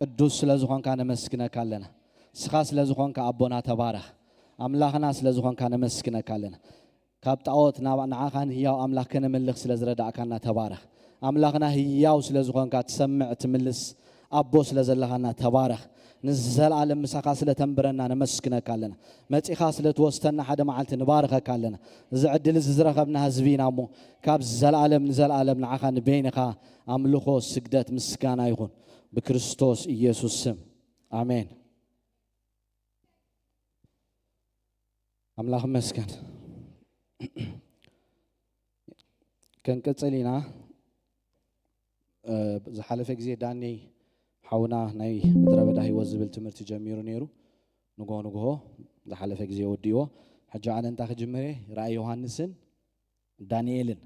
ቅዱስ ስለ ዝኾንካ ነመስግነካ ኣለና። ንስኻ ስለ ዝኾንካ ኣቦና ተባረኽ። ኣምላኽና ስለ ዝኾንካ ነመስግነካ ኣለና። ካብ ጣዖት ናብ ንዓኻ ንህያው ኣምላኽ ከነምልኽ ስለ ዝረዳእካና ተባረኽ። ኣምላኽና ህያው ስለ ዝኾንካ ትሰምዕ ትምልስ ኣቦ ስለ ዘለኻና ተባረኽ። ንዘለኣለም ምሳኻ ስለ ተንብረና ነመስግነካ ኣለና። መጺኻ ስለ ትወስደና ሓደ መዓልቲ ንባርኸካ ኣለና። እዚ ዕድል እዚ ዝረኸብና ህዝቢ ኢና እሞ ካብ ዘለኣለም ንዘለኣለም ንዓኻ ንበይንኻ ኣምልኾ ስግደት ምስጋና ይኹን ብክርስቶስ ኢየሱስ ስም ኣሜን። ኣምላኽ ይመስገን። ከንቅጽል ኢና። ዝሓለፈ ግዜ ዳኒ ሓውና ናይ ምድረ በዳ ህይወት ዝብል ትምህርቲ ጀሚሩ ነይሩ። ንግሆ ንግሆ ዝሓለፈ ግዜ ወዲእዎ። ሕጂ ኣነ እንታይ ክጅምር እየ? ራእይ ዮሃንስን ዳንኤልን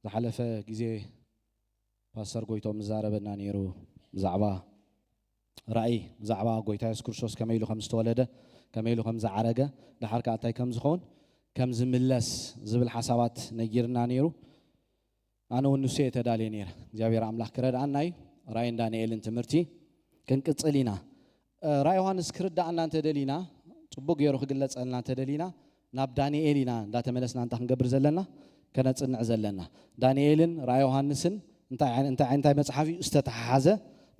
ዝሓለፈ ግዜ ፓስተር ጎይቶም ምዛረበና ነይሩ ብዛዕባ ራእይ፣ ብዛዕባ ጎይታ የሱስ ክርስቶስ ከመይ ኢሉ ከም ዝተወለደ፣ ከመይ ኢሉ ከም ዝዓረገ፣ ደሓር ከኣ እንታይ ከም ዝኸውን ከም ዝምለስ ዝብል ሓሳባት ነጊርና ነይሩ። ኣነ እውን ንሱ እየ ተዳልየ ነይረ። እግዚኣብሔር ኣምላኽ ክረድኣና እዩ። ራእይን ዳንኤልን ትምህርቲ ክንቅጽል ኢና። ራእይ ዮሃንስ ክርዳኣና እንተደሊና፣ ጽቡቅ ገይሩ ክግለጸልና እንተደሊና፣ ናብ ዳንኤል ኢና እንዳተመለስና እንታይ ክንገብር ዘለና? ከነጽንዕ ዘለና። ዳንኤልን ራእይ ዮሃንስን እንታይ ዓይነት እንታይ ዓይነት መጽሓፍ እዩ? ዝተተሓሓዘ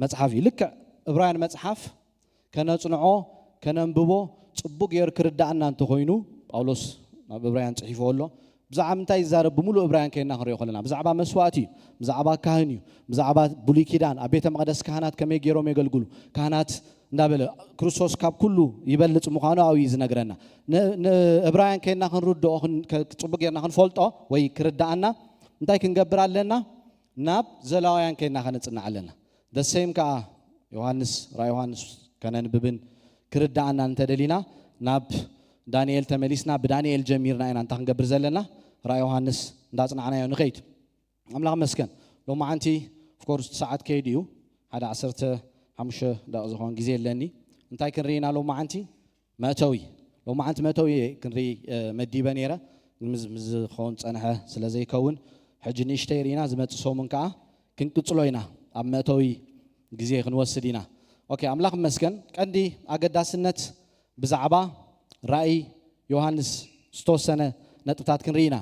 መጽሓፍ እዩ። ልክዕ ዕብራውያን መጽሓፍ ከነጽንዖ፣ ከነንብቦ፣ ጽቡቅ ገይሩ ክርዳኣና እንተኾይኑ፣ ጳውሎስ ናብ ዕብራውያን ጽሒፍዎ ኣሎ። ብዛዕባ ምንታይ ይዛረብ? ብምሉእ ዕብራውያን ከይና ክንሪኦ ከለና ብዛዕባ መስዋእቲ እዩ፣ ብዛዕባ ካህን እዩ፣ ብዛዕባ ብሉይ ኪዳን ኣብ ቤተ መቕደስ ካህናት ከመይ ገይሮም የገልግሉ፣ ካህናት እንዳበለ ክርስቶስ ካብ ኩሉ ይበልጽ ምዃኑ ኣብኡ እዩ ዝነግረና። ንዕብራውያን ከይና ክንርድኦ ጽቡቅ ጌርና ክንፈልጦ ወይ ክርዳኣና እንታይ ክንገብር ኣለና? ናብ ዘሌዋውያን ከይና ከነጽንዕ ኣለና። ደሰይም ከኣ ዮሃንስ ራእይ ዮሃንስ ከነንብብን ክርዳኣና እንተደሊና ናብ ዳንኤል ተመሊስና ብዳንኤል ጀሚርና ኢና እንታይ ክንገብር ዘለና? ራእይ ዮሃንስ እንዳጽናዕናዮ ንኸይድ። ኣምላኽ መስገን። ሎማዓንቲ ኦፍኮርስ ሰዓት ከይድ እዩ። ሓደ ዓሰርተ ሓሙሽተ ደቂ ዝኾን ግዜ ኣለኒ። እንታይ ክንርኢ ኢና ሎማዓንቲ? መእተዊ። ሎማዓንቲ መእተዊ ክንርኢ መዲበ ነይረ። ምስ ዝኸውን ጸንሐ ስለ ዘይከውን ሕጂ ንእሽተይ ርኢና ዝመጽእ ሰሙን ከኣ ክንቅጽሎ ኢና። ኣብ መእተዊ ግዜ ክንወስድ ኢና። ኦኬ፣ ኣምላኽ መስገን። ቀንዲ ኣገዳስነት ብዛዕባ ራእይ ዮሃንስ ዝተወሰነ ነጥብታት ክንርኢ ኢና።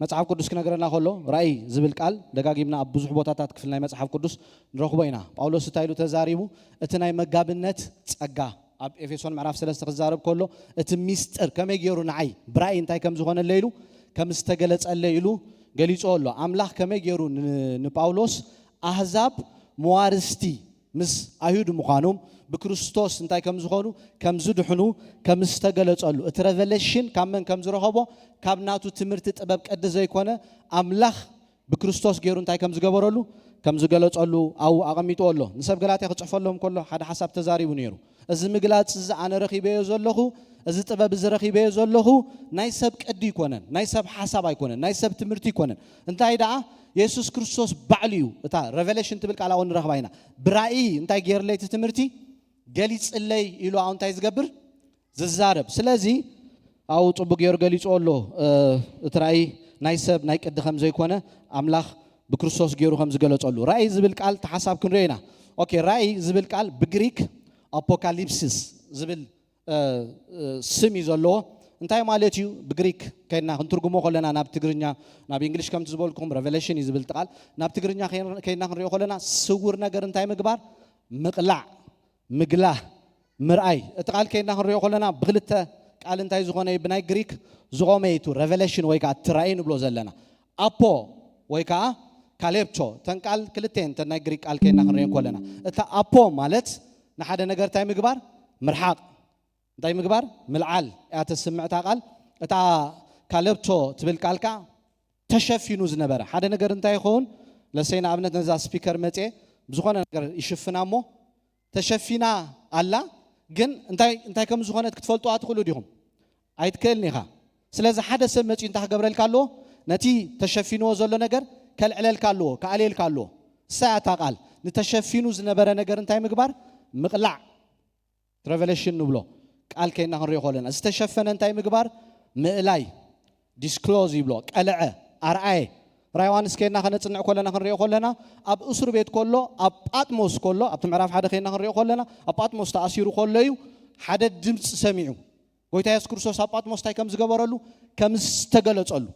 መጽሓፍ ቅዱስ ክነግረና ከሎ ራእይ ዝብል ቃል ደጋጊምና ኣብ ብዙሕ ቦታታት ክፍል ናይ መጽሓፍ ቅዱስ ንረኽቦ ኢና። ጳውሎስ እንታይ ኢሉ ተዛሪቡ? እቲ ናይ መጋብነት ጸጋ ኣብ ኤፌሶን ምዕራፍ ሰለስተ ክዛረብ ከሎ እቲ ሚስጥር ከመይ ገይሩ ንዓይ ብራእይ እንታይ ከም ዝኾነለይ ኢሉ ከም ዝተገለጸለይ ኢሉ ገሊጾ ኣሎ። ኣምላኽ ከመይ ገይሩ ንጳውሎስ ኣህዛብ መዋርስቲ ምስ ኣይሁድ ምዃኖም ብክርስቶስ እንታይ ከም ዝኾኑ ከም ዝድሕኑ ከም ዝተገለጸሉ እቲ ሬቨሌሽን ካብ መን ከም ዝረኸቦ ካብ ናቱ ትምህርቲ ጥበብ ቀዲ ዘይኮነ ኣምላኽ ብክርስቶስ ገይሩ እንታይ ከም ዝገበረሉ ከም ዝገለጸሉ ኣብኡ ኣቐሚጥዎ ኣሎ። ንሰብ ገላትያ ክጽሕፈሎም ከሎ ሓደ ሓሳብ ተዛሪቡ ነይሩ። እዚ ምግላጽ እዚ ኣነ ረኺበዮ ዘለኹ፣ እዚ ጥበብ እዚ ረኺበዮ ዘለኹ ናይ ሰብ ቅዲ ኣይኮነን፣ ናይ ሰብ ሓሳብ ኣይኮነን፣ ናይ ሰብ ትምህርቲ ኣይኮነን። እንታይ ደኣ የሱስ ክርስቶስ ባዕሉ እዩ። እታ ሬቨሌሽን ትብል ቃል ኣብኡ ንረኽባ ኢና። ብራእይ እንታይ ገይርለይ እቲ ትምህርቲ ገሊጽለይ ኢሉ ኣብኡ እንታይ ዝገብር ዝዛረብ። ስለዚ ኣብኡ ጽቡቅ ገይሩ ገሊጽዎ ኣሎ። እቲ ራእይ ናይ ሰብ ናይ ቅዲ ከም ዘይኮነ ኣምላኽ ብክርስቶስ ገይሩ ከም ዝገለጸሉ ራእይ ዝብል ቃል ተሓሳብ ክንሪኦ ኢና። ኦኬ፣ ራእይ ዝብል ቃል ብግሪክ ኣፖካሊፕሲስ ዝብል ስም እዩ ዘለዎ። እንታይ ማለት እዩ? ብግሪክ ከይና ክንትርጉሞ ከለና ናብ ትግርኛ ናብ እንግሊሽ ከምቲ ዝበልኩም ሬቨሌሽን እዩ ዝብል ቃል ናብ ትግርኛ ከይና ክንሪኦ ከለና ስውር ነገር እንታይ ምግባር? ምቕላዕ፣ ምግላህ፣ ምርኣይ። እቲ ቃል ከይና ክንሪኦ ከለና ብክልተ ቃል እንታይ ዝኾነ እዩ? ብናይ ግሪክ ዝቖመ እዩ። እቲ ሬቨሌሽን ወይ ከዓ እቲ ራእይ ንብሎ ዘለና ኣፖ ወይ ከዓ ካሌፕቶ እተን ቃል ክልተ እየን። እተን ናይ ግሪክ ቃል ከይና ክንሪኦ ከለና እታ ኣፖ ማለት ንሓደ ነገር እንታይ ምግባር? ምርሓቕ። እንታይ ምግባር? ምልዓል እያ ተስምዕ እታ ቃል። እታ ካለብቶ ትብል ቃል ከዓ ተሸፊኑ ዝነበረ ሓደ ነገር እንታይ ይኸውን? ለሰይ ንኣብነት ነዛ ስፒከር መፅየ ብዝኾነ ነገር ይሽፍና እሞ ተሸፊና ኣላ። ግን እንታይ እንታይ ከም ዝኾነት ክትፈልጡ ትኽእሉ ዲኹም? ኣይትክእልን ኢኻ። ስለዚ ሓደ ሰብ መፂኡ እንታይ ክገብረልካ ኣለዎ? ነቲ ተሸፊንዎ ዘሎ ነገር ከልዕለልካ ኣለዎ፣ ከኣልየልካ ኣለዎ። እሳ እያ እታ ቃል። ንተሸፊኑ ዝነበረ ነገር እንታይ ምግባር? ምቕላዕ። ሬቨሌሽን ንብሎ ቃል ከይና ክንሪኦ ከለና ዝተሸፈነ እንታይ ምግባር? ምእላይ። ዲስክሎዝ ይብሎ፣ ቀልዐ፣ ኣርኣየ። ራይ ዮሃንስ ከይድና ከነጽንዕ ከለና ክንሪኦ ከለና ኣብ እስሩ ቤት ከሎ ኣብ ጳጥሞስ ከሎ ኣብቲ ምዕራፍ ሓደ ከይድና ክንሪኦ ከለና ኣብ ጳጥሞስ ተኣሲሩ ከሎ እዩ ሓደ ድምፂ ሰሚዑ። ጎይታ የሱስ ክርስቶስ ኣብ ጳጥሞስ እንታይ ከም ዝገበረሉ ከም ዝተገለጸሉ።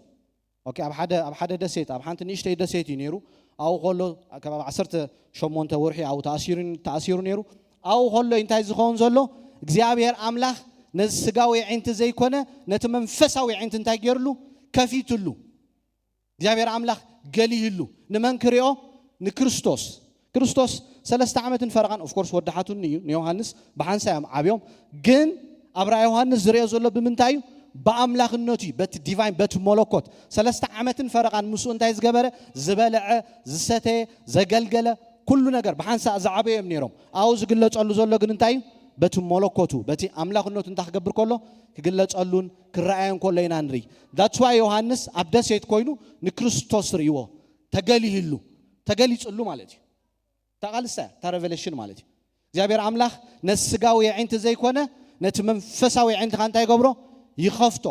ኦኬ፣ ኣብ ሓደ ኣብ ሓደ ደሴት ኣብ ሓንቲ ንእሽተይ ደሴት እዩ ነይሩ። ኣብኡ ከሎ ከባቢ ዓሰርተ ሸሞንተ ወርሒ ኣብኡ ተኣሲሩ ተኣሲሩ ነይሩ። ኣብኡ ከሎ እንታይ ዝኸውን ዘሎ እግዚኣብሔር ኣምላኽ ነዚ ስጋዊ ዕንቲ ዘይኮነ ነቲ መንፈሳዊ ዕንቲ እንታይ ገይርሉ ከፊትሉ። እግዚኣብሔር ኣምላኽ ገሊህሉ ንመን ክሪኦ? ንክርስቶስ። ክርስቶስ ሰለስተ ዓመትን ፈረቓን ኦፍኮርስ ወዳሓቱኒ እዩ ንዮሃንስ ብሓንሳ እዮም ዓብዮም። ግን ኣብ ራእይ ዮሃንስ ዝሪኦ ዘሎ ብምንታይ እዩ? ብኣምላኽነቱ እዩ። በቲ ዲቫይን በቲ መለኮት ሰለስተ ዓመትን ፈረቓን ምስኡ እንታይ ዝገበረ? ዝበለዐ፣ ዝሰተየ፣ ዘገልገለ፣ ኩሉ ነገር ብሓንሳእ ዝዓበዩ እዮም ነይሮም። ኣብኡ ዝግለጸሉ ዘሎ ግን እንታይ እዩ? በቲ መለኮቱ በቲ ኣምላኽነቱ እንታይ ክገብር ከሎ ክግለጸሉን ክረኣየን ከሎ ኢና ንርኢ። ዳትስ ዋይ ዮሃንስ ኣብ ደሴት ኮይኑ ንክርስቶስ ርእይዎ ተገሊህሉ ተገሊጽሉ ማለት እዩ። እታ ቃል እሳ እያ፣ እታ ሬቨሌሽን ማለት እዩ። እግዚኣብሔር ኣምላኽ ነቲ ስጋዊ የዒንቲ ዘይኮነ ነቲ መንፈሳዊ የዒንትኻ እንታይ ይገብሮ? ይኸፍቶ።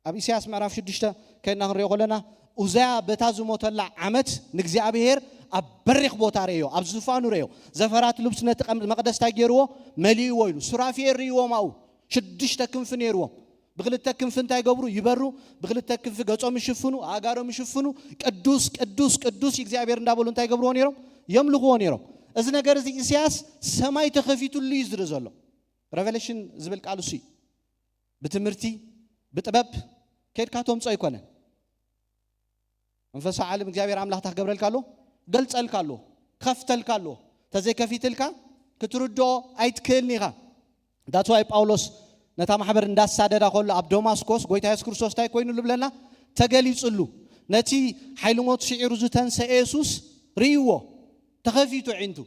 ኣብ ኢሳያስ ምዕራፍ ሽዱሽተ ከይድና ክንሪኦ ከለና ኡዛያ በታ ዝሞተላ ዓመት ንእግዚኣብሔር ኣብ በሪኽ ቦታ ርእዮ፣ ኣብ ዝፋኑ ርእዮ። ዘፈራት ልብሱ ነቲ ቀም- መቕደስ እንታይ ገይርዎ? መሊእዎ ኢሉ። ሱራፊኤል ርእይዎም ኣብኡ ሽዱሽተ ክንፊ ነይርዎም። ብክልተ ክንፊ እንታይ ገብሩ? ይበሩ። ብክልተ ክንፊ ገጾም ይሽፍኑ፣ ኣእጋሮም ይሽፍኑ። ቅዱስ ቅዱስ ቅዱስ እግዚኣብሔር እንዳበሉ እንታይ ገብርዎ ነይሮም? የምልኽዎ ነይሮም። እዚ ነገር እዚ ኢሳያስ ሰማይ ተኸፊቱሉ እዩ ዝርኢ ዘሎ። ሬቨሌሽን ዝብል ቃል እሱ እዩ። ብትምህርቲ ብጥበብ ከይድካ ተምጾ ኣይኮነን። መንፈሳዊ ዓለም እግዚኣብሔር ኣምላኽ እንታይ ክገብረልካ ኣሎ? ገልጸልካ ኣሎ፣ ከፍተልካ ኣሎ። ተዘይከፊትልካ ክትርድኦ ኣይትክእልን ኢኻ። ዳትስ ዋይ ጳውሎስ ነታ ማሕበር እንዳሳደዳ ከሎ ኣብ ደማስቆስ ጎይታ የሱስ ክርስቶስ እንታይ ኮይኑ ዝብለና? ተገሊጽሉ። ነቲ ሓይሊ ሞት ስዒሩ ዝተንሰአ የሱስ ርእይዎ፣ ተኸፊቱ ዒንቱ።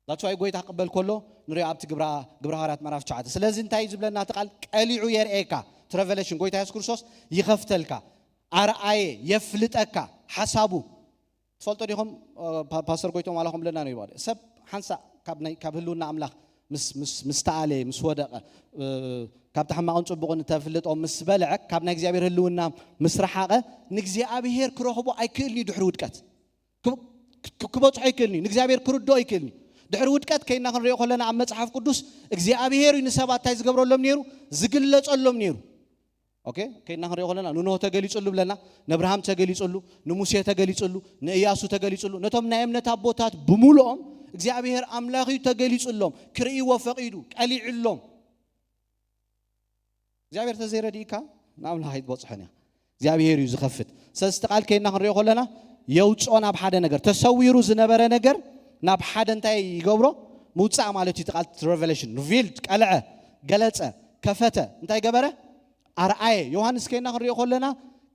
ዳትስ ዋይ ጎይታ ክቕበል ከሎ ንሪኦ ኣብቲ ግብራ ግብረ ሃዋርያት ምዕራፍ ትሽዓተ። ስለዚ እንታይ እዩ ዝብለና እቲ ቃል? ቀሊዑ የርእየካ። እቲ ሬቨሌሽን ጎይታ የሱስ ክርስቶስ ይኸፍተልካ፣ ኣርኣየ፣ የፍልጠካ ሓሳቡ። ትፈልጦ ዲኹም? ፓስተር ጎይቶም ዋላ ከም ብለና ነው ይባል ሰብ ሓንሳ ካብ ናይ ካብ ህልውና ኣምላኽ ምስ ምስ ምስ ተኣለ ምስ ወደቀ፣ ካብቲ ሕማቕን ጽቡቕን ተፍልጦ ምስ በልዐ፣ ካብ ናይ እግዚኣብሔር ህልውና ምስ ረሓቐ፣ ንእግዚኣብሔር ክረኽቦ ኣይክእልን እዩ። ድሕሪ ውድቀት ክበጽሖ ኣይክእልን እዩ። ንእግዚኣብሔር ክርድኦ ኣይክእልን እዩ። ድሕሪ ውድቀት ከይና ክንሪኦ ከለና ኣብ መጽሓፍ ቅዱስ እግዚኣብሔር እዩ ንሰባት እንታይ ዝገብረሎም ነይሩ? ዝግለጸሎም ነይሩ። ኦኬ፣ ከይና ክንሪኦ ከለና ንኖህ ተገሊጽሉ ብለና፣ ንእብርሃም ተገሊጽሉ፣ ንሙሴ ተገሊጽሉ፣ ንእያሱ ተገሊጽሉ። ነቶም ናይ እምነት ኣቦታት ብምሉኦም እግዚኣብሔር ኣምላኽ እዩ ተገሊጽሎም፣ ክርእይዎ ፈቒዱ፣ ቀሊዕሎም። እግዚኣብሔር ተዘይረድእካ ንኣምላኽ ኣይትበጽሖን እያ። እግዚኣብሔር እዩ ዝኸፍት። ስለዚ እቲ ቃል ከይና ክንሪኦ ከለና የውፅኦ ናብ ሓደ ነገር፣ ተሰዊሩ ዝነበረ ነገር ናብ ሓደ እንታይ ይገብሮ? ምውፃእ ማለት እዩ። እቲ ቃል ሬቨሌሽን ሪቪልድ፣ ቀልዐ፣ ገለፀ፣ ከፈተ። እንታይ ገበረ? ኣርኣየ። ዮሃንስ ከይና ክንሪኦ ከለና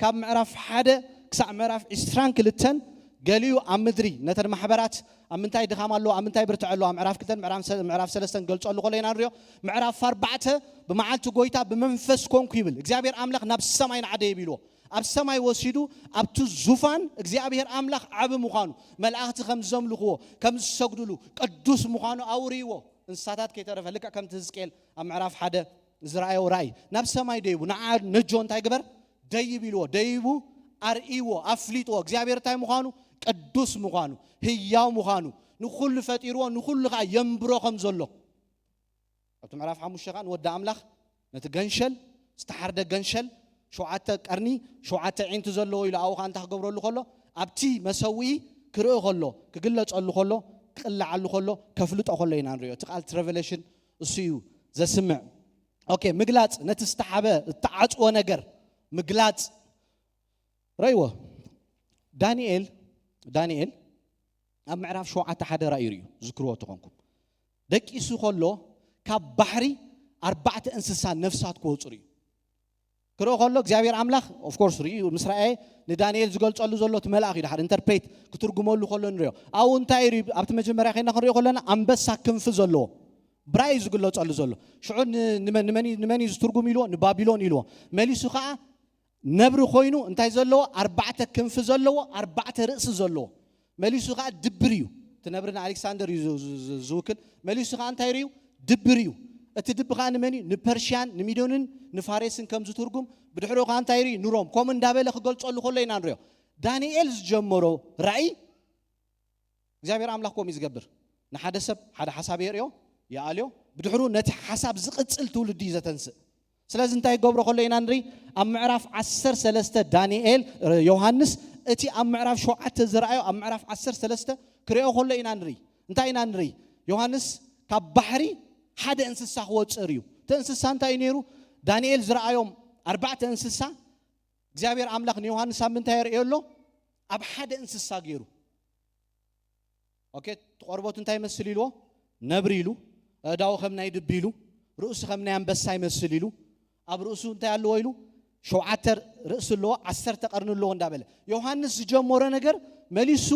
ካብ ምዕራፍ ሓደ ክሳዕ ምዕራፍ ዕስራን ክልተን ገሊኡ ኣብ ምድሪ ነተን ማሕበራት ኣብ ምንታይ ድኻም ኣለዎ፣ ኣብ ምንታይ ብርትዐ ኣለዎ? ኣብ ምዕራፍ ክልተን ምዕራፍ ሰ- ምዕራፍ ሰለስተን ገልጸሉ ከሎ ኢና ንሪኦ። ምዕራፍ ኣርባዕተ ብመዓልቲ ጎይታ ብመንፈስ ኮንኩ ይብል። እግዚኣብሔር ኣምላኽ ናብ ሰማይ ንዓደ ይብልዎ። ኣብ ሰማይ ወሲዱ ኣብቲ ዙፋን እግዚኣብሔር ኣምላኽ ዓቢ ምዃኑ፣ መላእኽቲ ከም ዘምልኽዎ፣ ከም ዝሰግዱሉ፣ ቅዱስ ምዃኑ ኣውርይዎ። እንስሳታት ከይተረፈ ልክዕ ከምቲ ህዝቅኤል ኣብ ምዕራፍ ሓደ ዝረኣዮ ራእይ ናብ ሰማይ ደይቡ ንዓ ነጆ እንታይ ግበር? ደይብ ኢልዎ። ደይቡ ኣርእይዎ፣ ኣፍሊጥዎ እግዚኣብሔር እንታይ ምዃኑ፣ ቅዱስ ምዃኑ፣ ህያው ምዃኑ፣ ንኹሉ ፈጢርዎ፣ ንኹሉ ከዓ የንብሮ ከም ዘሎ። ኣብቲ ምዕራፍ ሓሙሽተ ከዓ ንወዲ ኣምላኽ ነቲ ገንሸል፣ ዝተሓርደ ገንሸል፣ ሸውዓተ ቀርኒ፣ ሸውዓተ ዒንቲ ዘለዎ ኢሉ ኣብኡ ከዓ እንታይ ክገብረሉ ከሎ፣ ኣብቲ መሰውኢ ክርኢ ከሎ፣ ክግለጸሉ ከሎ፣ ክቕልዓሉ ከሎ፣ ከፍልጦ ከሎ ኢና ንሪኦ። እቲ ቃል ሬቨሌሽን እሱ እዩ ዘስምዕ። ኦኬ፣ ምግላጽ፣ ነቲ ዝተሓበ ዝተዓጽወ ነገር ምግላጽ። ረይዎ። ዳንኤል ዳንኤል ኣብ ምዕራፍ ሸውዓተ ሓደ ራእዩ ርእዩ፣ ዝክርዎ ተኾንኩም። ደቂሱ ከሎ ካብ ባሕሪ ኣርባዕተ እንስሳ ነፍሳት ክወፁ ርእዩ። ክርኢ ከሎ እግዚኣብሔር ኣምላኽ ኦፍኮርስ ርእዩ ምስ ረኣየ፣ ንዳንኤል ዝገልጸሉ ዘሎ እቲ መልኣኽ እዩ ድሓር ኢንተርፕሬት ክትርጉመሉ ከሎ ንሪኦ። ኣብኡ እንታይ ርእዩ? ኣብቲ መጀመርያ ከይና ክንሪኦ ከለና ኣንበሳ ክንፊ ዘለዎ ብራይ እዩ ዝግለጸሉ ዘሎ። ሽዑ ን- ንመን ንመን እዩ- ንመን እዩ ዝትርጉም ኢልዎ? ንባቢሎን ኢልዎ። መሊሱ ከዓ ነብሪ ኮይኑ እንታይ ዘለዎ? ኣርባዕተ ክንፊ ዘለዎ፣ ኣርባዕተ ርእሲ ዘለዎ። መሊሱ ከዓ ድብር እዩ። እቲ ነብሪ ንኣሌክሳንደር እዩ ዝ- ዝ- ዝ- ዝውክል። መሊሱ ከዓ እንታይ ርእዩ? ድብር እዩ። እቲ ድቢ ከዓ ንመን እዩ? ንፐርሽያን ንሚዶንን ንፋሬስን ከም ዝትርጉም፣ ብድሕሪኡ ከዓ እንታይ ርእዩ? ንሮም። ከምኡ እንዳበለ ክገልጸሉ ከሎ ኢና ንሪኦ። ዳንኤል ዝጀመሮ ራእይ እግዚኣብሔር ኣምላኽ ከምኡ እዩ ዝገብር። ንሓደ ሰብ ሓደ ሓሳብ የርእዮ፣ ይኣልዮ፣ ብድሕሩ ነቲ ሓሳብ ዝቕጽል ትውልዲ እዩ ዘተንስእ። ስለዚ እንታይ ይገብሮ ከሎ ኢና ንርኢ? ኣብ ምዕራፍ ዓሰርተ ሰለስተ ዳንኤል፣ ዮሃንስ፣ እቲ ኣብ ምዕራፍ ሸውዓተ ዝረኣዮ ኣብ ምዕራፍ ዓሰርተ ሰለስተ ክርእዮ ከሎ ኢና ንርኢ። እንታይ ኢና ንርኢ? ዮሃንስ ካብ ባሕሪ ሓደ እንስሳ ክወፅእ ርእዩ። እቲ እንስሳ እንታይ እዩ ነይሩ? ዳንኤል ዝረኣዮም ኣርባዕተ እንስሳ እግዚኣብሔር ኣምላኽ ንዮሃንስ ኣብ ምንታይ የርእዮ ኣሎ? ኣብ ሓደ እንስሳ ገይሩ። ኦኬ፣ እቲ ቆርበቱ እንታይ ይመስል ኢልዎ? ነብሪ ኢሉ፣ ኣእዳዉ ከም ናይ ድቢ ኢሉ፣ ርእሱ ከም ናይ ኣንበሳ ይመስል ኢሉ፣ ኣብ ርእሱ እንታይ ኣለዎ ኢሉ? ሸውዓተ ርእሲ ኣለዎ፣ ዓሰርተ ቀርኒ ኣለዎ እንዳበለ። ዮሃንስ ዝጀመሮ ነገር መሊሱ፣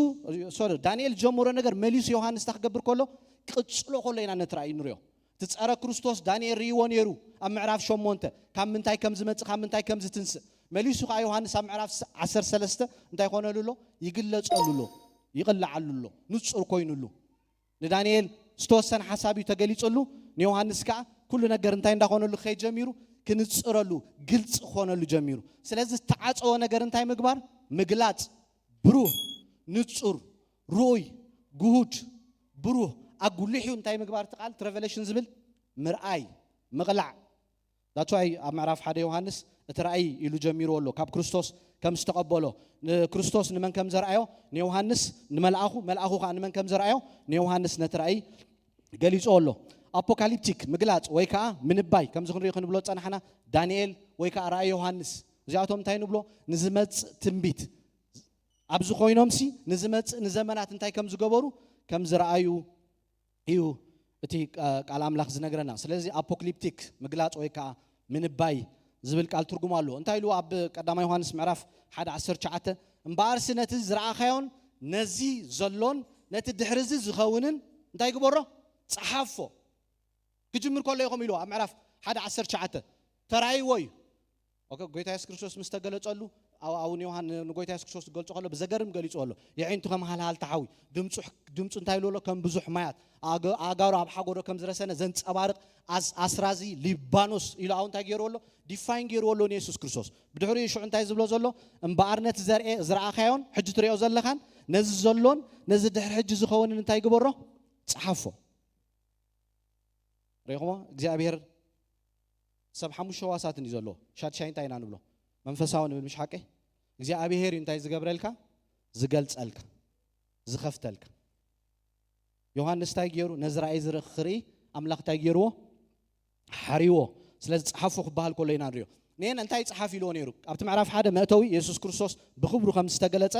ሶሪ፣ ዳንኤል ዝጀመሮ ነገር መሊሱ ዮሃንስ እንታይ ክገብር ከሎ፣ ክቕጽሎ ከሎ ኢና ነቲ ራእይ ንሪኦ። እቲ ጸረ ክርስቶስ ዳንኤል ርእይዎ ነይሩ ኣብ ምዕራፍ ሸሞንተ፣ ካብ ምንታይ ከም ዝመጽእ፣ ካብ ምንታይ ከም ዝትንስእ። መሊሱ ከኣ ዮሃንስ ኣብ ምዕራፍ ዓሰርተ ሰለስተ እንታይ ኮነሉ ኣሎ? ይግለጸሉ ኣሎ፣ ይቕልዓሉ ኣሎ፣ ንጹር ኮይኑሉ። ንዳንኤል ዝተወሰነ ሓሳብ እዩ ተገሊጹሉ፣ ንዮሃንስ ከኣ ኩሉ ነገር እንታይ እንዳኾነሉ ክኸይድ ጀሚሩ? ክንጽረሉ፣ ግልጺ ክኾነሉ ጀሚሩ። ስለዚ ዝተዓጸወ ነገር እንታይ ምግባር? ምግላጽ፣ ብሩህ፣ ንጹር፣ ርኡይ፣ ግሁድ፣ ብሩህ፣ ኣጉሊሑ እንታይ ምግባር? እቲ ቃል እቲ ሬቨሌሽን ዝብል ምርኣይ፣ ምቕላዕ። That's why ኣብ ምዕራፍ ሓደ ዮሃንስ እቲ ራእይ ኢሉ ጀሚርዎ ኣሎ፣ ካብ ክርስቶስ ከም ዝተቐበሎ። ንክርስቶስ ንመን ከም ዘርኣዮ ንዮሃንስ ንመልኣኹ፣ መልኣኹ ከኣ ንመን ከም ዘርኣዮ ንዮሃንስ ነቲ ራእይ ገሊጾ ኣሎ። ኣፖካሊፕቲክ ምግላጽ ወይ ከኣ ምንባይ፣ ከምዚ ክንሪኦ ክንብሎ ዝጸናሕና ዳንኤል ወይ ከኣ ራእይ ዮሃንስ፣ እዚኣቶም እንታይ ንብሎ? ንዝመጽእ ትንቢት ኣብዚ ኮይኖምሲ ንዝመጽእ ንዘመናት እንታይ ከም ዝገበሩ ከም ዝረኣዩ እዩ እቲ ቃ-፣ ቃል ኣምላኽ ዝነግረና። ስለዚ ኣፖክሊፕቲክ ምግላጽ ወይ ከኣ ምንባይ ዝብል ቃል ትርጉም ኣለዎ። እንታይ ኢሉ ኣብ ቀዳማይ ዮሃንስ ምዕራፍ ሓደ ዓሰርተ ትሽዓተ? "እምበኣርሲ ነቲ ዝረኣኻዮን ነዚ ዘሎን ነቲ ድሕሪ እዚ ዝኸውንን እንታይ ግበሮ? ጸሓፎ። ክጅምር ከሎ ኢኹም" ኢሉ ኣብ ምዕራፍ ሓደ ዓሰርተ ትሽዓተ ተራእይዎ እዩ። ኦኬ፣ ጎይታ የሱስ ክርስቶስ ምስ ተገለጸሉ፣ ኣብ፣ ኣብ ንዮሃን-፣ ንጎይታ የሱስ ክርስቶስ ዝገልጾ ከሎ ብዘገርም ገሊጹ ኣሎ። የዒንቱ ከም ሃልሃልታ ሓዊ፣ ድምጹ፣ ድምጹ እንታይ ኢሉ ኣሎ? ከም ብዙሕ ማያት፣ ኣገ-፣ ኣእጋሩ ኣብ ሓጎዶ ከም ዝረሰነ ዘንጸባርቕ ኣስ-፣ ኣስራዚ ሊባኖስ ኢሉ ኣብ እንታይ ገይርዎ ኣሎ? ዲፋይን ገይርዎ ኣሎ ንየሱስ ክርስቶስ። ብድሕሪኡ ሽዑ እንታይ ዝብሎ ዘሎ? "እምበኣር ነቲ ዘርኤ-፣ ዝረኣኻዮን ሕጂ ትሪኦ ዘለኻን ነዚ ዘሎን ነዚ ድሕሪ ሕጂ ዝኸውንን እንታይ ግበሮ? ጸሓፎ።" ሪኢኹሞ? እግዚኣብሔር ሰብ ሓሙሽተ ሕዋሳትን እዩ ዘለዎ። ሻድሻይ እንታይ ኢና ንብሎ? መንፈሳዊ ንብል፣ ምሽ ሓቀይ? እግዚኣብሔር እዩ እንታይ ዝገብረልካ? ዝገልጸልካ፣ ዝኸፍተልካ። ዮሃንስ እንታይ ገይሩ? ነዚ ራእይ ዝርኢ ክርኢ ኣምላኽ እንታይ ገይርዎ? ሓሪዎ። ስለዚ ጸሓፎ ክበሃል ከሎ ኢና ንሪኦ። ንኤን እንታይ ይጸሓፍ ኢልዎ ነይሩ? ኣብቲ ምዕራፍ ሓደ መእተዊ የሱስ ክርስቶስ ብኽብሩ ከም ዝተገለጸ፣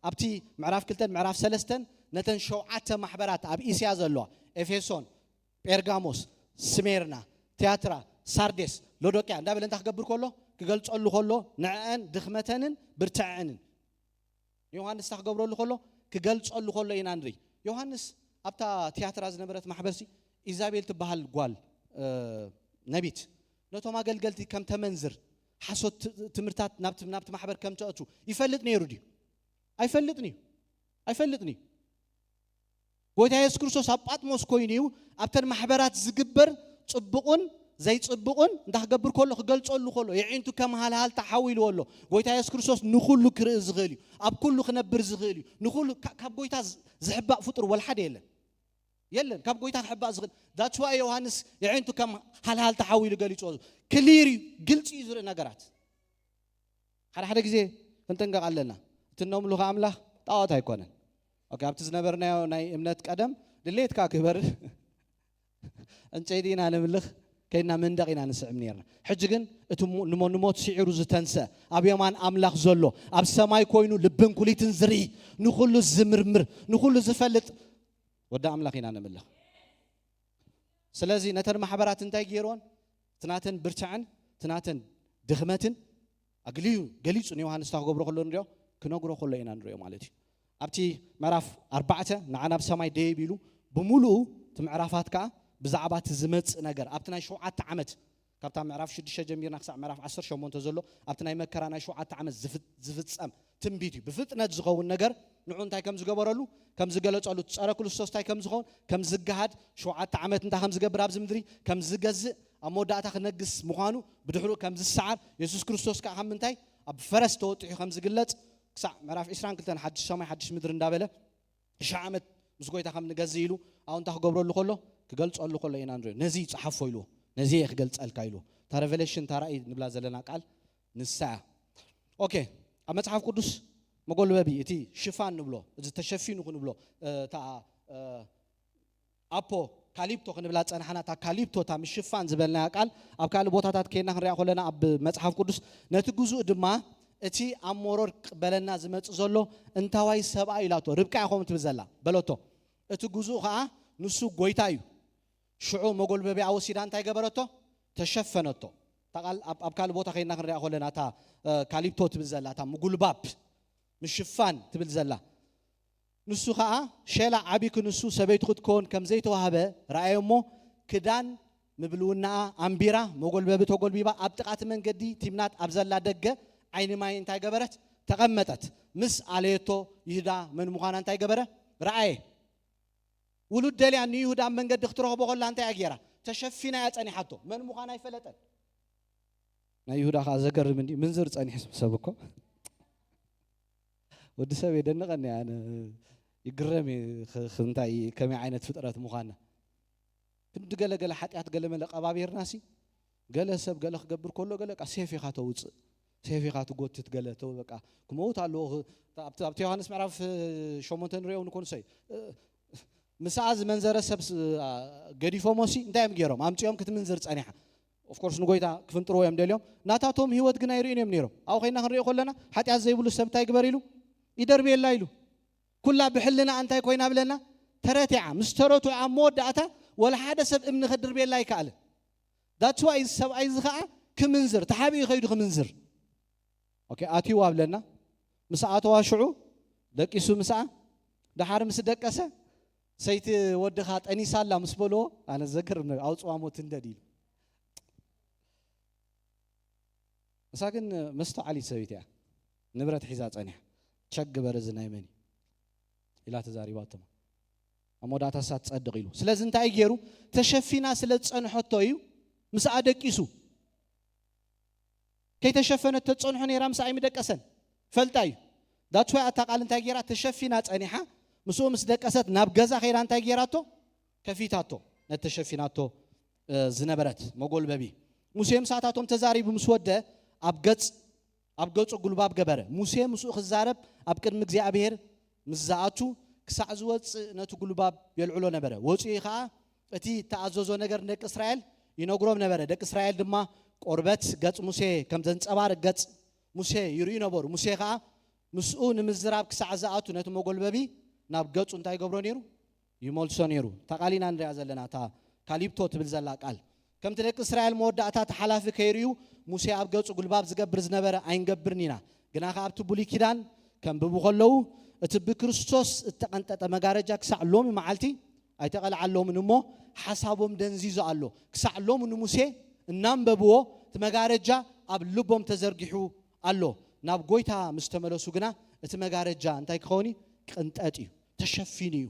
ኣብቲ ምዕራፍ ክልተን ምዕራፍ ሰለስተን ነተን ሸውዓተ ማሕበራት ኣብ እስያ ዘለዋ፣ ኤፌሶን፣ ጴርጋሞስ፣ ስሜርና፣ ትያትራ፣ ሳርዴስ፣ ሎዶቅያ እንዳበለ እንታይ ክገብር ከሎ? ክገልጸሉ ከሎ ንዕአን ድኽመተንን ብርትዐንን። ዮሃንስ እንታይ ክገብረሉ ከሎ? ክገልጸሉ ከሎ ኢና ንርኢ። ዮሃንስ ኣብታ ትያትራ ዝነበረት ማሕበርሲ ኢዛቤል ትበሃል ጓል፣ እ፣ ነቢት ነቶም ኣገልገልቲ ከም ተመንዝር፣ ሓሶት ት-፣ ትምህርታት ናብቲ፣ ናብቲ ማሕበር ከም ተእቱ ይፈልጥ ነይሩ ድዩ? ኣይፈልጥን እዩ። ኣይፈልጥን እዩ። ጎይታ የሱስ ክርስቶስ ኣብ ጳጥሞስ ኮይኑ እዩ ኣብተን ማሕበራት ዝግበር ጽቡቕን ዘይጽቡቕን እንታይ ክገብር ከሎ? ክገልጸሉ ከሎ፣ የዒንቱ ከም ሃልሃልታ ሓዊ ኢልዎ ኣሎ። ጎይታ የሱስ ክርስቶስ ንኹሉ ክርኢ ዝኽእል እዩ። ኣብ ኩሉ ክነብር ዝኽእል እዩ። ንኹሉ፣ ካ-፣ ካብ ጎይታ ዝ-፣ ዝሕባእ ፍጡር ወላ ሓደ የለን። የለን፣ ካብ ጎይታ ክሕባእ ዝኽእል። That's why ዮሃንስ የዒንቱ ከም ሃልሃልታ ሓዊ ኢሉ ገሊጽዎ። ክሊር እዩ፣ ግልጺ እዩ ዝርኢ ነገራት። ሓደ ሓደ ግዜ ክንጥንቀቕ ኣለና። እቲ እነምልኾ ኣምላኽ ጣዖት ኣይኮነን። ኦኬ፣ ኣብቲ ዝነበርናዮ ናይ እምነት ቀደም ድሌትካ ክበር ዕንጨይቲ ኢና ንምልኽ፣ ከይድና መንደቕ ኢና ንስዕም ነርና። ሕጂ ግን እቲ ሞ-፣ ንሞ-፣ ንሞት ስዒሩ ዝተንስአ፣ ኣብ የማን ኣምላኽ ዘሎ፣ ኣብ ሰማይ ኮይኑ ልብን ኩሊትን ዝርኢ፣ ንኹሉ ዝምርምር፣ ንኹሉ ዝፈልጥ ወዲ ኣምላኽ ኢና ንምልኽ። ስለዚ ነተን ማሕበራት እንታይ ገይርዎን? እቲ ናተን ብርትዐን፣ እቲ ናተን ድኽመትን ኣግልዩ ገሊጹ ንዮሃንስ እንታይ ክገብሮ ከሎ ንሪኦ? ክነግሮ ከሎ ኢና ንሪኦ ማለት እዩ። ኣብቲ ምዕራፍ ኣርባዕተ ንዓ ናብ ሰማይ ደይብ ኢሉ ብምሉኡ እቲ ምዕራፋት ከኣ ብዛዕባ እቲ ዝመጽእ ነገር ኣብቲ ናይ ሸውዓተ ዓመት ካብታ ምዕራፍ ሽዱሽተ ጀሚርና ክሳዕ ምዕራፍ ዓሰርተ ሸሞንተ ዘሎ ኣብቲ ናይ መከራ ናይ ሸውዓተ ዓመት ዝፍ-፣ ዝፍጸም ትንቢት እዩ። ብፍጥነት ዝኸውን ነገር ንዑ እንታይ ከም ዝገበረሉ፣ ከም ዝገለጸሉ፣ እቲ ጸረ ክርስቶስ እንታይ ከም ዝኸውን፣ ከም ዝገሃድ፣ ሸውዓተ ዓመት እንታይ ከም ዝገብር ኣብዚ ምድሪ፣ ከም ዝገዝእ፣ ኣብ መወዳእታ ክነግስ ምዃኑ፣ ብድሕሪኡ ከም ዝሰዓር፣ የሱስ ክርስቶስ ከኣ ከም ምንታይ ኣብ ፈረስ ተወጢሑ ከም ዝግለጽ፣ ክሳዕ ምዕራፍ ዕስራን ክልተን ሓድሽ ሰማይ ሓድሽ ምድሪ እንዳበለ ሽሕ ዓመት ምስ ጎይታ ከም ንገዝእ ኢሉ ኣብኡ እንታይ ክገብረሉ ከሎ ክገልጸሉ ከሎ ኢና ንሪኦ። ነዚ ጸሓፎ ኢልዎ፣ ነዚ እየ ክገልጸልካ ኢልዎ። እታ ሬቨሌሽን እታ ራእይ ንብላ ዘለና ቃል ንሳ እያ። ኦኬ፣ ኣብ መጽሓፍ ቅዱስ መጎልበቢ እቲ ሽፋን ንብሎ፣ እዚ ተሸፊኑ ክንብሎ፣ እታ ኣፖ ካሊፕቶ ክንብላ ጸናሕና። እታ ካሊፕቶ እታ ምሽፋን ዝበልናያ ቃል ኣብ ካልእ ቦታታት ከይና ክንሪኣ ከለና ኣብ መጽሓፍ ቅዱስ ነቲ ግዙእ ድማ እቲ ኣብ መሮር ክቕበለና ዝመጽእ ዘሎ እንታዋይ ሰብኣይ ኢላቶ። ርብቃ እያ ከምኡ ትብል ዘላ በለቶ። እቲ ግዙእ ኸዓ ንሱ ጎይታ እዩ። ሽዑ መጎልበቢያ ወሲዳ እንታይ ገበረቶ? ተሸፈነቶ። እታ ቃል ኣብ ኣብ ካልእ ቦታ ከይና ክንሪኣ ከለና እታ ካሊፕቶ ትብል ዘላ እታ ምጉልባብ ምሽፋን ትብል ዘላ ንሱ ኸዓ ሸላ ዓቢ ክንሱ ሰበይቱ ክትከውን ከም ዘይተዋህበ ረኣየ እሞ ክዳን ምብልውናኣ ኣንቢራ መጎልበቢ ተጎልቢባ ኣብ ጥቓቲ መንገዲ ቲምናት ኣብ ዘላ ደገ ዓይኒ ማይ እንታይ ገበረት? ተቐመጠት። ምስ ኣለየቶ ይሁዳ መን ምዃና እንታይ ገበረ? ረኣየ። ውሉድ ደልያ ንይሁዳ ኣብ መንገዲ ክትረኽቦ ከላ እንታይ እያ ገይራ? ተሸፊና እያ ጸኒሓቶ። መን ምዃና ኣይፈለጠን። ናይ ይሁዳ ከዓ ዘገርም እንዲ ምንዝር ጸኒሑ ሰብ እኮ ወዲ ሰብ የደንቐኒ ኣነ ይግረም እየ ኽ- ኽ- እንታይ ከመይ ዓይነት ፍጥረት ምዃና ክንዲ ገለ ገለ ሓጢኣት ገለ መለ ቀባቢርና ሲ ገለ ሰብ ገለ ክገብር ከሎ ገለ ቃ ሴፍ ኢኻ ተውፅእ ሴፍ ኢኻ ትጎትት ገለ ተው በቃ ክመውት ኣለዎ ኽ- ኣብቲ ኣብቲ ዮሃንስ ምዕራፍ እ፣ ሸሞንተ ንሪኦ ንኮንሶይ እ፣ ምስኣ ዝመንዘረ ሰብ ስ- ኣ፣ ገዲፎሞ ሲ እንታይ እዮም ገይሮም ኣምፅኦም ክትምንዝር ፀኒሓ ኦፍኮርስ ንጎይታ ክፍንጥርዎ እዮም ደልዮም ናታቶም ህይወት ግን ኣይርእዩን እዮም ነይሮም ኣብኡ ኮይና ክንሪኦ ከለና ሓጢኣት ዘይብሉ ሰብ እንታይ ግበር ኢሉ ይደርብየላ ኢሉ ኩላ ብሕልና እንታይ ኮይና ብለና ተረቲዓ ምስ ተረቱ ኣብ መወዳእታ ወላ ሓደ ሰብ እምኒ ክድርብየላ ኣይከኣልን that's why እዚ ሰብኣይ እዚ ከዓ ክምንዝር ተሓቢኡ ከይዱ ክምንዝር okay ኣትይዋ ብለና ምስ ኣተዋ ሽዑ ደቂሱ ምስኣ ደሓር ምስ ደቀሰ ሰይቲ ወድኻ ጠኒሳ ኣላ ምስ በልዎ ኣነ ዘገርም ነገር ኣውፅዋ ሞ ትንደድ ኢሉ እሳ ግን መስተዓሊት ሰበይቲ እያ ንብረት ሒዛ ፀኒሓ ቸክ ግበር እዚ ናይ መን እዩ ኢላ ተዛሪባቶም ኣብ መወዳእታ እሳ ትፀድቕ ኢሉ ስለዚ እንታይ ገይሩ ተሸፊና ስለ ዝፀንሐቶ እዩ ምስኣ ደቂሱ ከይተሸፈነት ተፀንሖ ነይራ ምስኣ ኣይምደቀሰን ፈልጣ እዩ that's why ኣታ ቃል እንታይ ገይራ ተሸፊና ፀኒሓ ምስኡ ምስ ደቀሰት ናብ ገዛ ከይዳ እንታይ ገይራቶ ከፊታቶ ነቲ ተሸፊናቶ ዝነበረት መጎልበቢ ሙሴ ምሳታቶም ተዛሪቡ ምስ ወደ ኣብ ገጽ ኣብ ገጹ ጉልባብ ገበረ ሙሴ ምስኡ ክዛረብ ኣብ ቅድሚ እግዚኣብሔር ምስ ዝኣቱ ክሳዕ ዝወጽእ ነቲ ጉልባብ የልዕሎ ነበረ ወጺኡ ከዓ እቲ እተኣዘዞ ነገር ንደቂ እስራኤል ይነግሮም ነበረ ደቂ እስራኤል ድማ ቆርበት ገጽ ሙሴ ከም ዘንጸባርቅ ገጽ ሙሴ ይርእዩ ነበሩ ሙሴ ከዓ ምስኡ ንምዝራብ ክሳዕ ዝኣቱ ነቲ መጎልበቢ ናብ ገጹ እንታይ ይገብሮ ነይሩ ይመልሶ ነይሩ እታ ቃል ኢና ንሪኣ ዘለና እታ ካሊፕቶ ትብል ዘላ ቃል ከምቲ ደቂ እስራኤል መወዳእታ ተሓላፊ ከይርእዩ ሙሴ ኣብ ገጹ ጉልባብ ዝገብር ዝነበረ ኣይንገብርን ኢና ግና ከ ኣብቲ ብሉይ ኪዳን ከንብቡ ከለዉ እቲ ብክርስቶስ እተቐንጠጠ መጋረጃ ክሳዕ ሎሚ መዓልቲ ኣይተቐልዓሎምን እሞ ሓሳቦም ደንዚዙ ኣሎ ክሳዕ ሎሚ ንሙሴ እናንበብዎ እቲ መጋረጃ ኣብ ልቦም ተዘርጊሑ ኣሎ ናብ ጎይታ ምስ ተመለሱ ግና እቲ መጋረጃ እንታይ ክኸውን እዩ ቅንጠጥ እዩ ተሸፊኑ እዩ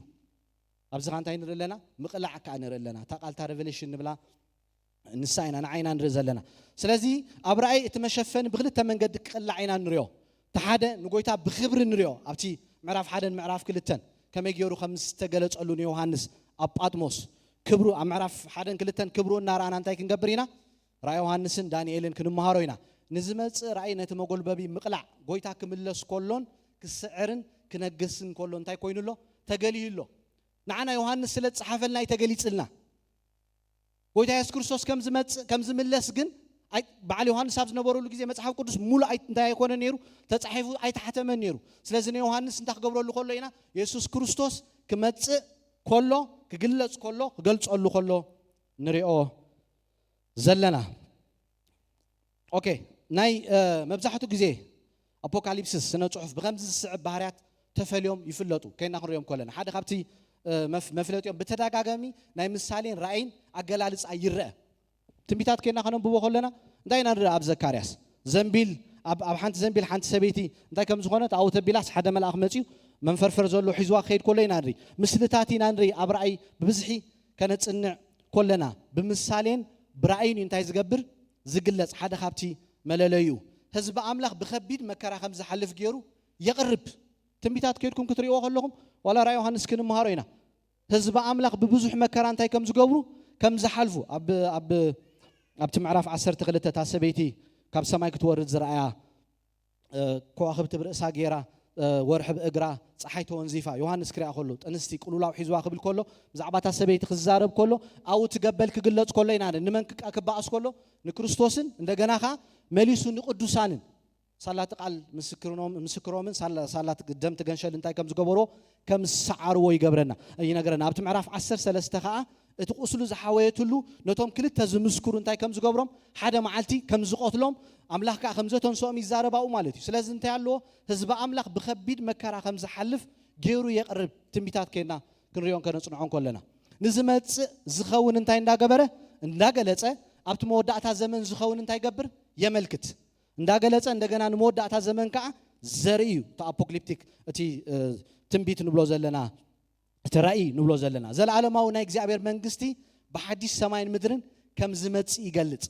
ኣብዚ ካ እንታይ ንርኢ ኣለና ምቕላዕ ከዓ ንርኢ ኣለና እታ ቃልታ ሬቨሌሽን ንብላ ንሳ ኢና ንዓይና ንርኢ ዘለና ስለዚ ኣብ ራእይ እቲ መሸፈኒ ብክልተ መንገዲ ክቕላዕ ኢና ንሪኦ እቲ ሓደ ንጎይታ ብክብሪ ንሪኦ ኣብቲ ምዕራፍ ሓደን ምዕራፍ ክልተን ከመይ ገይሩ ከም ዝተገለጸሉ ንዮሃንስ ኣብ ጳጥሞስ ክብሩ ኣብ ምዕራፍ ሓደን ክልተን ክብሩ እናረኣና እንታይ ክንገብር ኢና ራእይ ዮሃንስን ዳንኤልን ክንመሃሮ ኢና ንዝመጽእ ራእይ ነቲ መጎልበቢ ምቕላዕ ጎይታ ክምለስ ከሎን ክስዕርን ክነግስን ከሎ እንታይ ኮይኑ ኣሎ ተገሊዩ ኣሎ ንዓና ዮሃንስ ስለ ዝጸሓፈልና እዩ ተገሊጽልና ጎይታ የሱስ ክርስቶስ ከም ዝመጽእ ከም ዝምለስ ግን ኣይ- በዓል ዮሃንስ ኣብ ዝነበረሉ ግዜ መጽሓፍ ቅዱስ ሙሉእ ኣይ- እንታይ ኣይኮነ ነይሩ ተጻሒፉ ኣይተሓተመን ነይሩ ስለዚ ንዮሃንስ እንታይ ክገብረሉ ከሎ ኢና የሱስ ክርስቶስ ክመጽእ ከሎ ክግለጽ ከሎ ክገልጸሉ ከሎ ንሪኦ ዘለና ኦኬ ናይ መብዛሕትኡ ግዜ ኣፖካሊፕስስ ስነ ፅሑፍ ብከምዚ ዝስዕብ ባህርያት ተፈልዮም ይፍለጡ ከይና ክንሪኦም ከለና ሓደ ካብቲ መፍለጢኦም ብተደጋጋሚ ናይ ምሳሌን ራእይን ኣገላልፃ ይረአ ትንቢታት ከይና ከነንብቦ ከለና እንታይ ኢና ንርኢ ኣብ ዘካርያስ ዘንቢል ኣብ ሓንቲ ዘንቢል ሓንቲ ሰበይቲ እንታይ ከም ዝኾነት ኣብኡ ተቢላስ ሓደ መልኣኽ መፅዩ መንፈርፈር ዘሎ ሒዝዋ ክኸይድ ከሎ ኢና ንርኢ ምስልታት ኢና ንርኢ ኣብ ራእይ ብብዝሒ ከነፅንዕ ከለና ብምሳሌን ብራእይን እዩ እንታይ ዝገብር ዝግለፅ ሓደ ካብቲ መለለዩ ህዝቢ ኣምላኽ ብከቢድ መከራ ከም ዝሓልፍ ገይሩ የቕርብ። ትንቢታት ከይድኩም ክትርእይዎ ከለኹም፣ ዋላ ራእይ ዮሃንስ ክንምሃሮ ኢና። ህዝቢ ኣምላኽ ብብዙሕ መከራ እንታይ ከም ዝገብሩ፣ ከም ዝሓልፉ፣ ኣብ፣ ኣብ፣ ኣብቲ ምዕራፍ ዓሰርተ ክልተ እታ ሰበይቲ ካብ ሰማይ ክትወርድ ዝረኣያ፣ እ፣ ከዋኽብቲ ብርእሳ ገይራ፣ እ፣ ወርሒ ብእግራ፣ ጸሓይ ተወንዚፋ፣ ዮሃንስ ክሪኣ ከሎ፣ ጥንስቲ ቅሉላው ሒዝዋ ክብል ከሎ፣ ብዛዕባ እታ ሰበይቲ ክዛረብ ከሎ፣ ኣብኡ እቲ ገበል ክግለጽ ከሎ ኢና፣ ንመን ክቃ-፣ ክበኣስ ከሎ፣ ንክርስቶስን እንደገና ኸኣ መሊሱ ንቅዱሳንን ሳላ እቲ ቃል ምስክርኖም-፣ ምስክሮምን ሳላ-፣ ሳላ እቲ ደም ትገንሸል እንታይ ከም ዝገበርዎ ከም ዝሰዓርዎ ይገብረና፣ ይነግረና። ኣብቲ ምዕራፍ ዓሰርተ ሰለስተ ኸኣ እቲ ቁስሉ ዝሓወየትሉ ነቶም ክልተ ዝምስክሩ እንታይ ከም ዝገብሮም ሓደ መዓልቲ ከም ዝቐትሎም ኣምላኽ ከኣ ከም ዘተንስኦም ይዛረብ ኣብኡ ማለት እዩ። ስለዚ እንታይ ኣለዎ? ህዝቢ ኣምላኽ ብኸቢድ መከራ ከም ዝሓልፍ ገይሩ የቕርብ ትንቢታት ኬና ክንሪኦን ከነጽንዖን ከለና። ንዝመጽእ ዝኸውን እንታይ እንዳገበረ? እንዳገለጸ ኣብቲ መወዳእታ ዘመን ዝኸውን እንታይ ይገብር? የመልክት። እንዳገለጸ እንደገና ንመወዳእታ ዘመን ከኣ ዘርኢ እዩ። እቲ ኣፖክሊፕቲክ፣ እቲ፣ እ፣ ትንቢት ንብሎ ዘለና፣ እቲ ራእይ ንብሎ ዘለና። ዘለዓለማዊ ናይ እግዚኣብሔር መንግስቲ ብሓዲሽ ሰማይን ምድርን ከም ዝመጽእ ይገልጽ።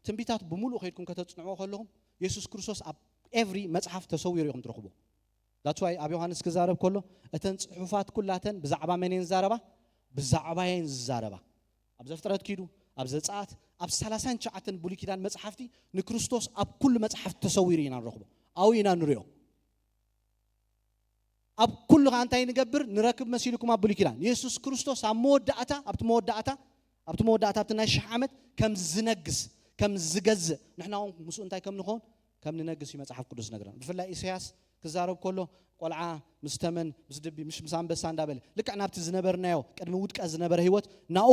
ትንቢታት ብምሉእ ከይድኩም ከተጽንዕዎ ከለኹም፣ የሱስ ክርስቶስ ኣብ ኤቭሪ መጽሓፍ ተሰዊሩ ኢኹም ትረኽቦ። That's why ኣብ ዮሃንስ ክዛረብ ከሎ፣ እተን ጽሑፋት ኩላተን ብዛዕባ መን እየን ዝዛረባ? ብዛዕባ እየን ዝዛረባ። ኣብ ዘፍጥረት ኪዱ፣ ኣብ ዘጸኣት፣ ኣብ ሰላሳን ትሽዓተን ብሉይ ኪዳን መጽሓፍቲ ንክርስቶስ ኣብ ኩሉ መጽሓፍቲ ተሰዊሩ ኢና ንረኽቦ። ኣብኡ ኢና ንሪኦ። ኣብ ኩሉ ኸኣ እንታይ ንገብር? ንረክብ መሲልኩም ኣብ ብሉይ ኪዳን። የሱስ ክርስቶስ ኣብ መወዳእታ፣ ኣብቲ መወዳእታ፣ ኣብቲ መወዳእታ፣ ኣብቲ ናይ ሽሕ ዓመት ከም ዝነግስ፣ ከም ዝገዝእ፣ ንሕና እውን ምስኡ እንታይ ከም ንኸውን? ከም ንነግስ እዩ መጽሓፍ ቅዱስ ዝነግረና። ብፍላይ ኢሳያስ ክዛረብ ከሎ፣ ቆልዓ ምስ ተመን፣ ምስ ድቢ፣ ምስ፣ ምስ ኣንበሳ እንዳበለ፣ ልክዕ ናብቲ ዝነበርናዮ፣ ቅድሚ ውድቀት ዝነበረ ህይወት፣ ናኡ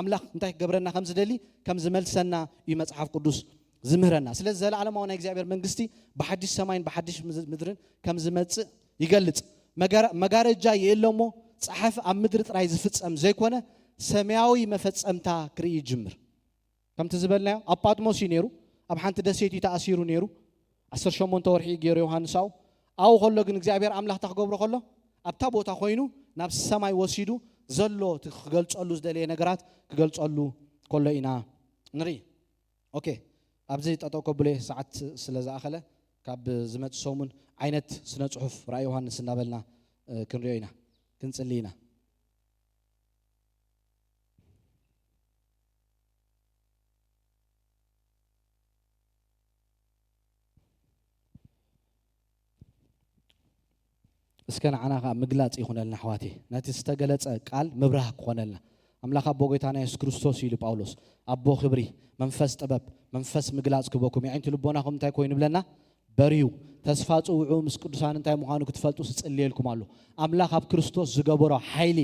ኣምላኽ እንታይ ክገብረና ከም ዝደሊ፣ ከም ዝመልሰና እዩ መጽሓፍ ቅዱስ ዝምህረና። ስለዚ ዘለዓለማዊ ናይ እግዚኣብሔር መንግስቲ ብሓድሽ ሰማይን ብሓድሽ ምዝ-፣ ምድርን ከም ዝመጽእ ይገልጽ። መጋረ-፣ መጋረጃ የለ እሞ፣ ጸሓፊ ኣብ ምድሪ ጥራይ ዝፍጸም ዘይኮነ፣ ሰማያዊ መፈጸምታ ክርኢ ይጅምር። ከምቲ ዝበልናዮ፣ ኣብ ጳጥሞስ እዩ ነይሩ፣ ኣብ ሓንቲ ደሴት እዩ ተኣሲሩ ነይሩ። ዓሰርተ ሸሞንተ ወርሒ እዩ ገይሩ ዮሃንስ ኣብኡ። ኣብኡ ከሎ ግን እግዚኣብሔር ኣምላኽ እንታይ ክገብሮ ከሎ፣ ኣብታ ቦታ ኮይኑ ናብ ሰማይ ወሲዱ ዘሎ እቲ ክገልጸሉ ዝደለየ ነገራት ክገልጸሉ ከሎ ኢና ንርኢ። ኦኬ፣ ኣብዚ ጠጠው ከብሎ እየ፣ ሰዓት ስለ ዝኣኸለ፣ ካብ ዝመጽእ ሰሙን ዓይነት ስነ ጽሑፍ ራእይ ዮሃንስ እናበልና፣ እ፣ ክንሪኦ ኢና፣ ክንጽሊ ኢና። እስከ ንዓና ኸኣ ምግላጽ ይኹነልና ኣሕዋተይ። ነቲ ዝተገለጸ ቃል ምብራህ ክኾነልና። ኣምላኽ ኣቦ ጎይታና የሱስ ክርስቶስ እዩ ኢሉ ጳውሎስ። ኣቦ ክብሪ፣ መንፈስ ጥበብ፣ መንፈስ ምግላጽ ክበኩም። የዒንቲ ልቦናኹም እንታይ ኮይኑ ይብለና? በርዩ። ተስፋ ጽውዑ፣ ምስ ቅዱሳን እንታይ ምዃኑ ክትፈልጡ ስጽልየልኩም ኣሎ። ኣምላኽ ኣብ ክርስቶስ ዝገበሮ ሓይሊ